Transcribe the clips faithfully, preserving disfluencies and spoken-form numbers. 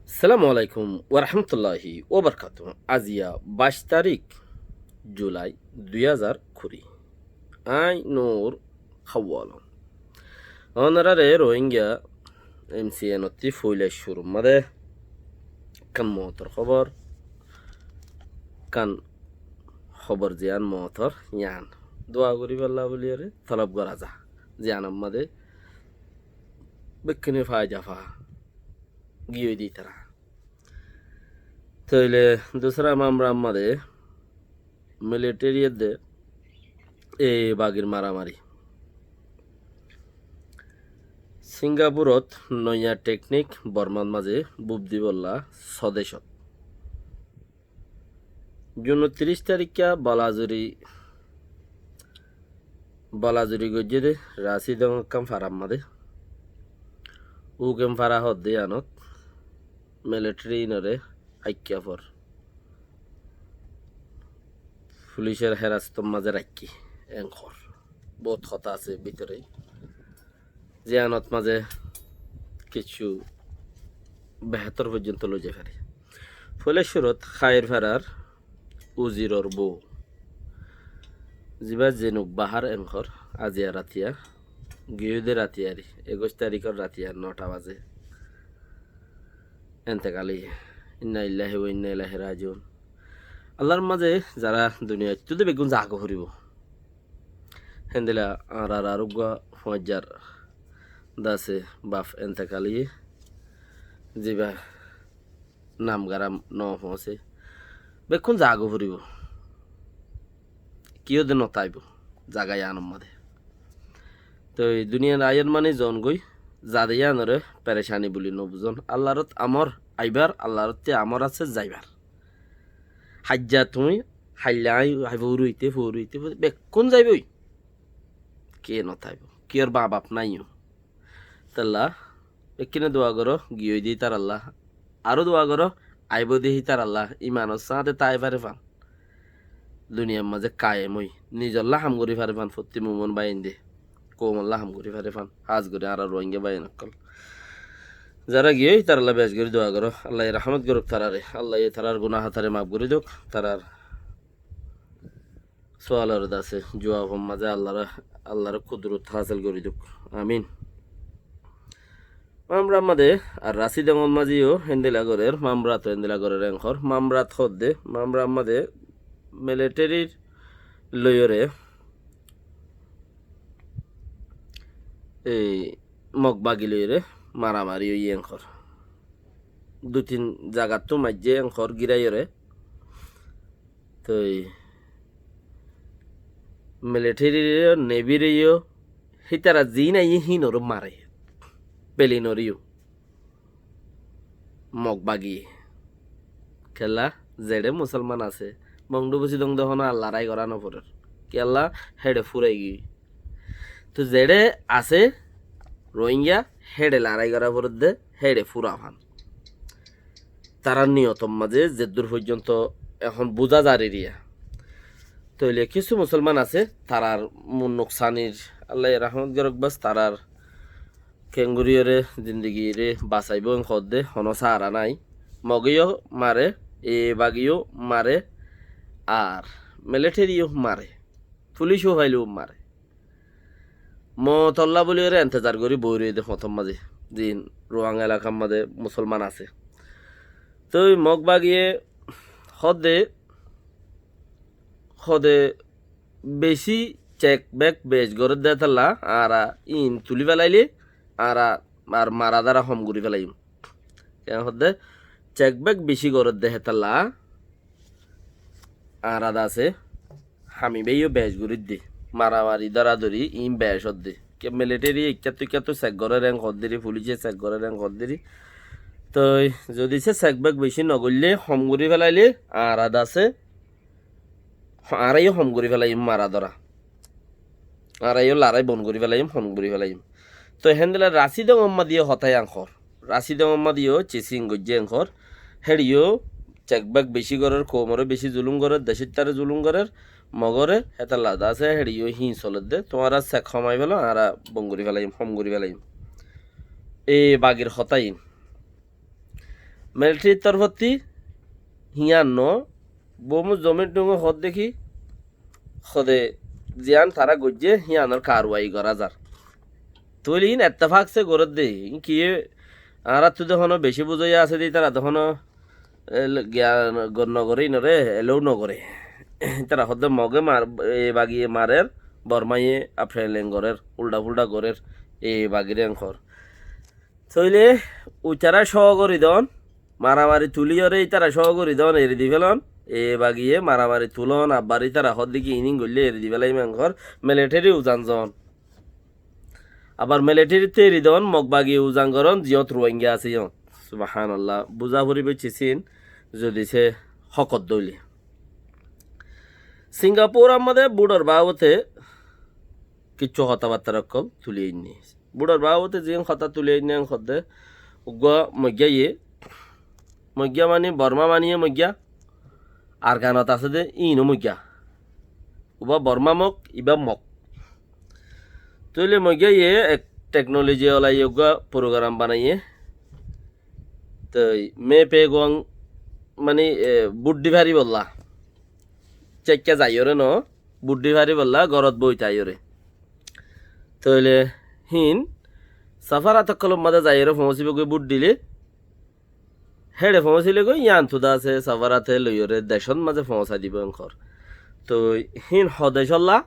Assalamu alaikum warahmatulláhi wabarakátuhu. Aziya baic tarík Julai dui házar kuri. Añí Nur Hawalom. Ónorare Rohingya M C N ottí foila cúrur mazé ekkán mootor hóbor, ekkán hóbor ziyán mootor yían dua goríbolla buliyóre tolob gorá za. Ziyánor mazé bekkúne faida fa giyói de ítara. Tóile dusra mamra mazé militeri edde e bagir maramari. Singapurot noiya teknik Bormar mazé bub dibolla sodecot. Jun tiríc taríkka balazuri, balazuri goijjé de Rasidong ekkán farar mazé. Ukem fara hoódde yíanot militeri inore aikká for. Fulicor herasotor mazé raikké, en hoór. Bout hotá asé bútore. Ziyánot mazé kessú behétor foijjonto loi zai fare. Foila cúrut Kair farar uziror bou, zibá Zenuk Bahar en hoór, aziya ratiya, giyói de ratiyari, ekuic taríkor ratiya nota bazé entekal óiye. Inna lillahi wa inna ilaihi rajiun. Allar mazé zara duniyaittú de beggún zagói foribó. Héndilla añárar ar uggwá fuañijjar dase baf entekal óiye, zibá nam garam no foóñse. Bekkún zagói foribó. Kiyó de no táibo zaga yíanor mazé. Toi duniyar aiyér mani zon goi, zade yíanore perecani buli no buzón. Allarot amor aibar, Allarottí amor asé zaibar. Haijja tuñí, hailla añí, hai fouruite, fouruite, fouruite, bekkún zaiboi. Ke no táibo? Kiyór ma baf naiyo? Tella, bekkúne dua goró, giyói de ítaralla. Aró dua goró, aibó de ítaralla. Imanor sáñte tái fare fán. Duniyar mazé kayem ói, nizolla ham gorí fare fán, fottí mumin báinde. Koumolla ham gorí fare fán, hás gorí añára Rohingya báiyain ókkol. Zara giyói, ítaralla bec gorí dua goró. Allaye rahmot gorouk tarare. Allaye tarar guná hátare maf gorí douk. Tarar sualor dase juafor mazé Allara, Allara kudrot hásil gorí douk. Amin. Mamra mazé ar Rasidongor mazé yó héndilla gorér, Mamrat ó héndilla gorér en hoór. Mamrat hoódde, Mamra mazé militerir loiyóre, ei Mog bagi loiyóre maramari óiye en hoór. Dui tin zagattú maijjé en hoór giraiyóre. Toi militeriré yó, neviré yó, hítara ziín aiyé híinoré mare. Pelinoré yó. Mog bagi. Kiyólla, zeçé musolman asé, Mongdu Busidong de honó ar larái gorá no forer. Kiyólla, héçe fúrai giyói. Toi zeçé asé Rohingya, héçe larái gorá foredde, héçe fúra fán. Tarár niyotor mazé zeddúr foijjonto ehón buzá zar eriya. Tóile kissú musolman asé, tarár mun nuksanir, Allaye rahmot gorouk bas, tarár kengoriyóre zindigiré basaibó en hoódde honó saara nái. Mogeyó mare, e bagiyó mare, ar militeriyó mare, fulicó faileyó mare. Mootolla bóliyoré entezar gorí boi roiyé de foñtor mazé, ziín Ruang elakar mazé musolman asé. Toi Mog bagiye hoódde, hoódde beci cek bek bec gorédde hétalla, añára iín tulí felailé, añára ar mara dara hom gorí felaiyum. Kiyá hoódde, cek bek beci gorédde hétalla, añára dase hami báiyo bec gorídde, maramari dóradóri iín bec ódde. Ke militeri ikkáttu ikkáttu sek gorér en hoódderi, fulice sek gorér en hoódderi. Toi zodi se sek bek beci nogoillé, hom gorí felailé, añára dase, añára yó hom gorí felaiyum mara dóra. Añára yó larái bon gorí felaiyum, hom gorí felaiyum. Toi héndilla Rasidong Ahmad yó hotá yián hoór. Rasidong Ahmad yó cisiñ goijjé en hoór. Héçe yó cek bek beci gorér, koumoré beci zulum gorér, decóttaré zulum gorér, Mogoré, hétalla dase, héçe yó híin soledde, tuáñra sek homai felo, añára bon gorí felaiyum, hom gorí felaiyum. E bagir hotá iín. Militerir torfótti híyan no, bómur zomin dhunge hoódde ki, hode ziyán tará goijjé híyanor karwai gorá zar. Tóile iín ettefak se gorédde, iín kiyé añáráttu de honó beci buzóiya asé de, ítara de honó, e, giyan gor-, nogoré, ínore elou nogoré. Ítara hoódde Moge mar-, e, bagiye marer, Bormaye afreling gorér, uldha-fuldha gorér, e, bagire enkor. Tóile uitará cóo gorí don, maramari tulíyoré ítara cóo gorí don, eri di félon, e bagiye maramari tulon, abbar ítara hoódde ki inín goillé eri di félaiyum enkor, militeri uzan zon. Abbar militerittu eri don, Mog bagiye uzan goron, ziyót Ruáinga asé yón. Subhánallah, buzá foribó cisin, zodi se hókot dóile. Singapur ammade búdor babote kiccú hotábattar ókkol tuli ainné. Búdor babote ziín hotá tuli ainné en hoddé, uggúa moiggáye, moiggá mani Bormá maniye moiggá, Arkanot asé dé, íino moiggá. Uba Bormá Mog, ibá Mog. Tóile moiggáye ek teknoloji olaye uggúa purogram banaiye. Toi Mé Pe Guang mani, e, bút di faribólla. Cekka zaiyóre no, bút di faribólla, górot boói taiyóre. Tóile híin safarat ókkolor mazé zaiyóre foóñsibógoi bút dile, héçe foóñsilegoi yíantu de asé safarate loiyóre decót mazé foóñsai dibou enkor. Toi híin ho decólla,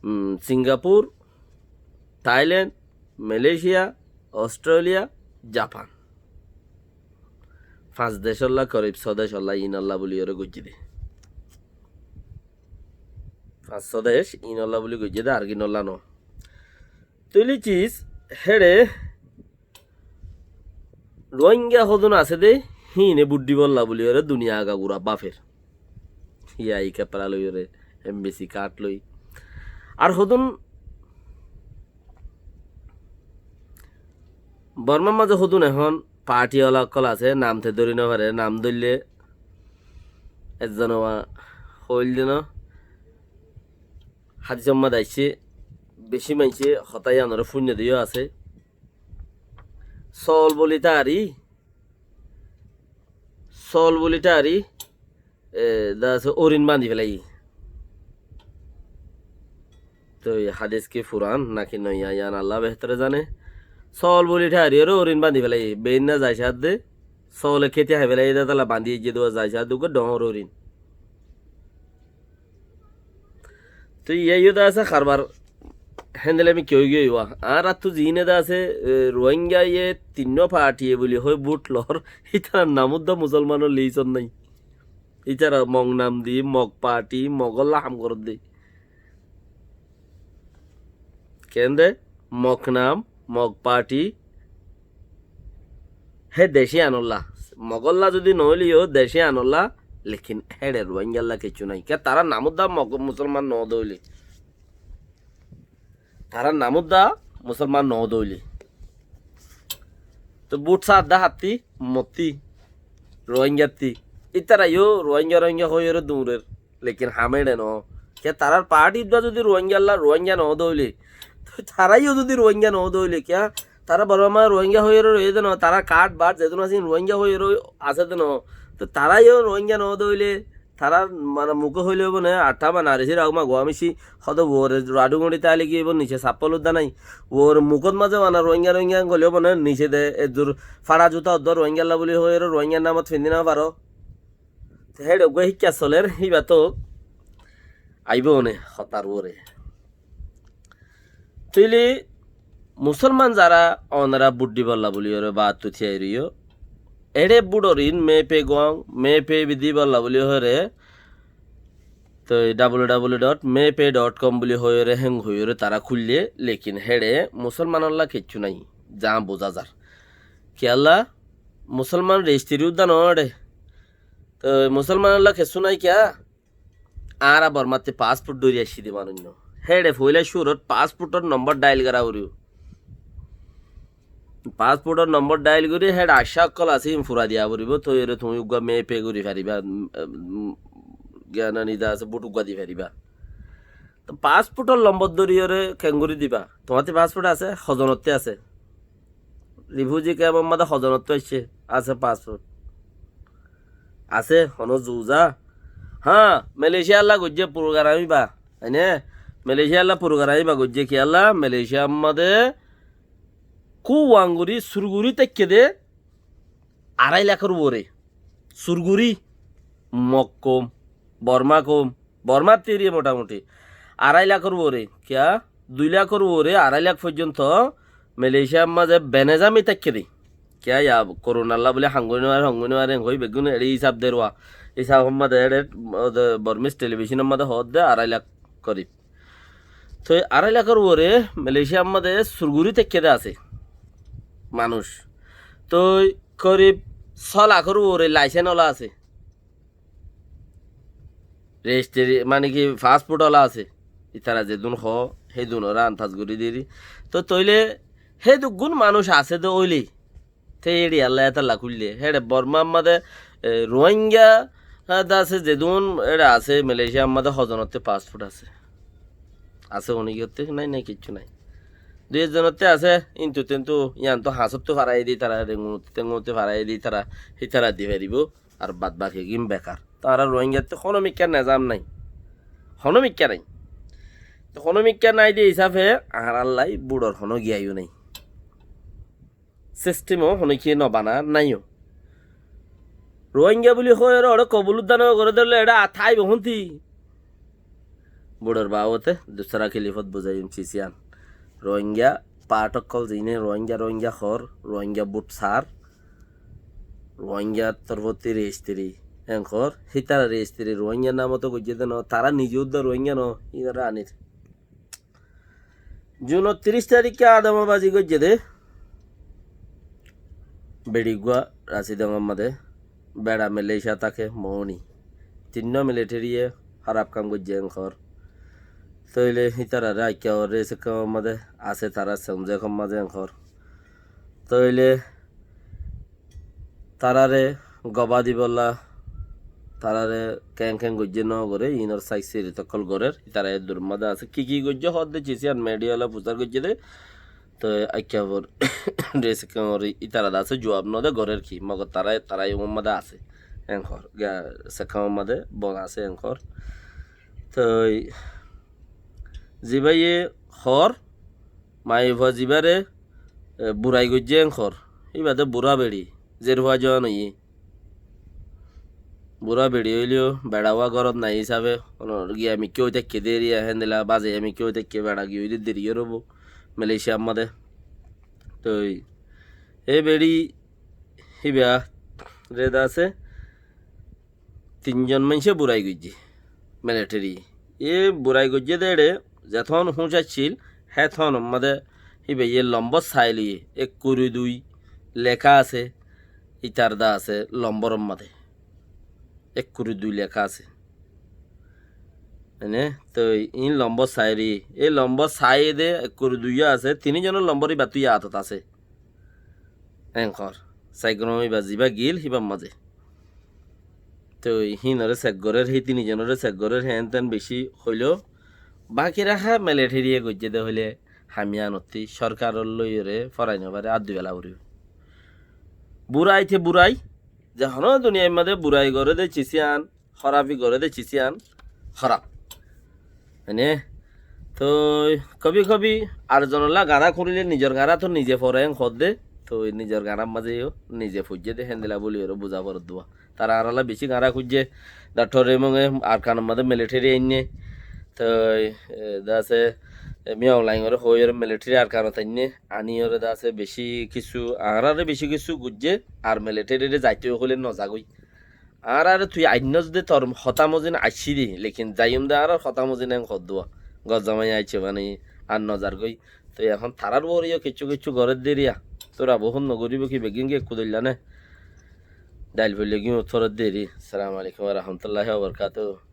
um, Singapur, Thailand, Malaysia, Australia, Japan. Fañs decólla, korib só decólla, iínolla buliyóre goijjé dé. Fañs só dec iínolla buli goijjé dé, ar kinolla no. Tóile cis, héçe Ruáinga hodún asé dé, híine bút dibólla buliyóre duniya agagura báfer. Híai kepra loiyóre, embesi kaát loi. Ar hodún Bormár mazé hodún ehón parti ola ókkol asé, nam te dóri no fare, nam dóille ezzone wa hoil dé no. Hádisor mazé aiccé, beci maincé hotá yíanoré fúinno dé yó asé. Sool buli tari, sool buli tari, e, de asé orin bandi félaiye. Toi hádis ki furan naki noiya, yían Allah behtore zane. Sool buli tari ore orin bandi félaiye. Beinna zai saádde, soole kéti hái félaiye dé, tala bandi aijjé dé, zai saádde uggúa dhoóñr orin. Toi yíaiyó de asé karbar héndilla mikká óigiyoi wa. Añáráttu ziíne de asé, e, Ruáingaye tinnúa partiye buli hoi bút lor, ítarar nam uddá musolmanor lisot nái. Ítara Mog nam di, Mog parti, Mogólla ham gorédde. Keén de? Mog nam, Mog parti, hé dec yíanolla. Mogólla zodi noóile yó dec yíanolla, lekin héçe Ruáingalla kiccú nái. Kiyá tarár nam uddá Mog musolman noó dé óile. Tarár nam uddá musolman noó dé óile. Toi bút saádde hátti, mottí, Ruáingattí. Ítara yó Ruáinga, Ruáinga hoiyóre duñrer. Lekin ham éçe noó. Kiyá tarár parti uddá zodi Ruáingalla, Ruáinga noó dé óile, toi tará yó zodi Ruáinga noó dé óile, kiyá tará Bormá Ruáinga hoiyóre roiyé dé noó, tarár kaát baát zedún asé Ruáinga hoiyóre asé dé noó. Toi tará yó Ruáinga noó dé óile, tarár mane muké hoilé óibo né, athá bana arisí raúma guámicí, hóde uore raçu guñçi táile ki óibo, nice sappol uddá nái. Uore mukót mazé bana Ruáinga Ruáinga goilé óibo né, nice de ezzur fáça zuta uddá Ruáingalla buli hoiyóre Ruáingar namot findi no faro. Te héçe uggúa híkka soler, híba tóu aibóu né hotár uore. Tóile musolman zará onora bút dibólla buliyóre baattú tíai roiyó, eçé búçorin Mé Pe Guang, Mé Pe dibólla buliyóre, toi www dot mepe dot com buli hoiyóre, héng hoiyóre tará kúille, lekin héçe musolmanolla kiccú nái, zaá buzá zar. Kiyólla, musolman rejistiri uddá noó eçé. Toi musolmanolla kessú nái kiyá? Añára Bormátti pasport dóri aiccí dé manúic no. Héçe foóila cúrot pasportor nombor dhail gorá foribó. Pasportor nombor dhail gorí héçe aiccá ókkol asé, ín fura diya foribó. Toi ere tuñí uggúa Mé Pe gorí faribá, um, um, giyán ani de asé, bút uggúa di faribá. Toi pasportor nombor dóri ere keéngorí dibá? Tuáñtti pasport asé, hozonottí asé? Rifuzi kemor mazé hozonottú aiccé, asé pasfut. Asé, honó zuza. Hañ, Malaysia lla goijjé purugaram íba. Aine, Malaysia lla purugaram íba goijjé kiyólla, Malaysia mazé kú wanguri, surguri táikke dé, arai lakór uore. Surguri, Mog koum, Borma koum, Bormar tiri motamuti arai lakór uore, kiya, dui lakór uore, arai lak foijjonto Malaysiar mazé benezami táikke dé. Kiya, ya, korona lla buli hangoi no fare, hangoi no fare, hoi beggún eçé isab der wa. Isab mazé eçé, ode, Bormis television mazé hoódde arai lak korib. Toi arai lakór uore Malaysiar mazé surguri táikke dé asé manúic. Toi korib só lakór uore laisen ola asé. Rejistri, mane ki, pasfut ola asé. Itara zedún hoó, hédunore antas gorí deri. Toi toile héduggún manúic asé dé óile. Te éçe Allah etalla kúille. Héçe Bormar mazé, e, Rohingya, ha, de asé zedún éçe asé, Malaysiar mazé hozonotte pasfut asé. Asé honigotte nai, nai, kiccú nai. Dui ekzonotte asé, intu tentu, iyan to hañsottú farai di tara, rengunotte, tengunotte farai di tara, hítara di faribó, ar bad baki gín bekar. To añára Rohingyatte honó mikká nezam nai. Honó mikká nai. To honó mikká nai de hísafe añárallai buçor honó giyai yó nai. Sistem ó honikiyé no bana naiyo. Rohingya buli hoiyóre ore kobul udda no goré dóille eçé a táibo húnti? Buçor babote dusára kilifot buzaiyum cis iyan. Rohingya part ókkol ziíne Rohingya, Rohingya hoór, Rohingya but sar, Rohingyar torfótti rejistri en hoór, hítara rejistri Rohingyar namot goijjé dé no, tará nize udda Rohingya no, hítara anir. Junor tiríc taríkka adamabazi goijjé dé. Beçi uggúa Rasidongor mazé, beça Malaysia táke, moóni. Tinnúa militariye hóraf kam goijjé en hoór. Tóile hítararé aikká hoór, Reis Ekkamor mazé asé, tará Senjekor mazé en hoór. Tóile taráre gobá dibolla, taráre keén keén goijjé no goré, iínor saik sirit ókkol gorér, ítara eddur mazé asé. Ki ki goijjé hoódde cis iyan mediala fusár goijjé dé. Toi aikká hoór Reis Ekkamor ítara de asé, juab no de, gorér ki, mogor tará, tará iínor mazé asé. En hoór, ga, Reis Ekkamor mazé bon asé en hoór. Toi zibáye hoór, maiyafua zibáre, e, burai goijjé en hoór. Íba de burá beçi, zerfua juwan óiye. Burá beçi óileyo beça uwá górot nai hísafe, onor giya mikká ói táikke deriya, héndilla bazaiya mikká ói táikke, beça giyói de deri óibo Malaysiar mazé. Toi e beçi híba re de asé, tin zon maincé burai goijjé, militari. E burai goijjé dé eçé, zeton húñc accíl, héton mazé híbaye lombor sail óiye, ekkuri dui leká asé, ítar de asé lomboror mazé. Ekkuri dui leká asé. Ene, toi iín lombor sail óiye, e lombor sail de ekkuri dui asé, tin zonor lombor íbattú yátot asé. En hoór. Saiggorom íba zibá gil, híbar mazé. Toi híinoré sek gorér, hí tin zonoré sek gorér, héen ten bicí hoiló. Baki raká militariye goijjé dé hoilé ham iánottí sorkaror lóiyoré forai no faré, ar dui bela foribo. Burai te burai, ze honó duniyair mazé burai goré dé cis ián, hórafi goré dé cis ián hóraf. Mane, toi kobi kobi ar zonolla gañra kuñrilé nizor gañra to nize fore en hoódde, toi nizor gañrar mazé yó nize foijjé dé, héndilla buli eró buza foredde. Tara añárálla bicí gañra kuijjé, Doktor Remunge Arkanor mazé militari ainné, toi, e, de asé, e, Min Aung Hlaingoré hoóiyoré militari Arkanot ainné, aníyoré de asé bicí kissú, añáráre bicí kissú goijjé, ar militariré zaito hoilé no zagói. Añáráre tui ainnós dé tor hotá mozin aiccí dé, lekin zaiyum dé añárár hotá mozin en hoddúa. Gor zamai aiccé mani ar no zargói. Toi ehón tarár uore yó kiccú kiccú gorér dé eriya. Tóra bohút no goríbo ki, beggín ki ekku dóilla né? Dail foillé gín uttór dé eri. Assalamu alaikum wa rahmatullahi wa barakatuhu.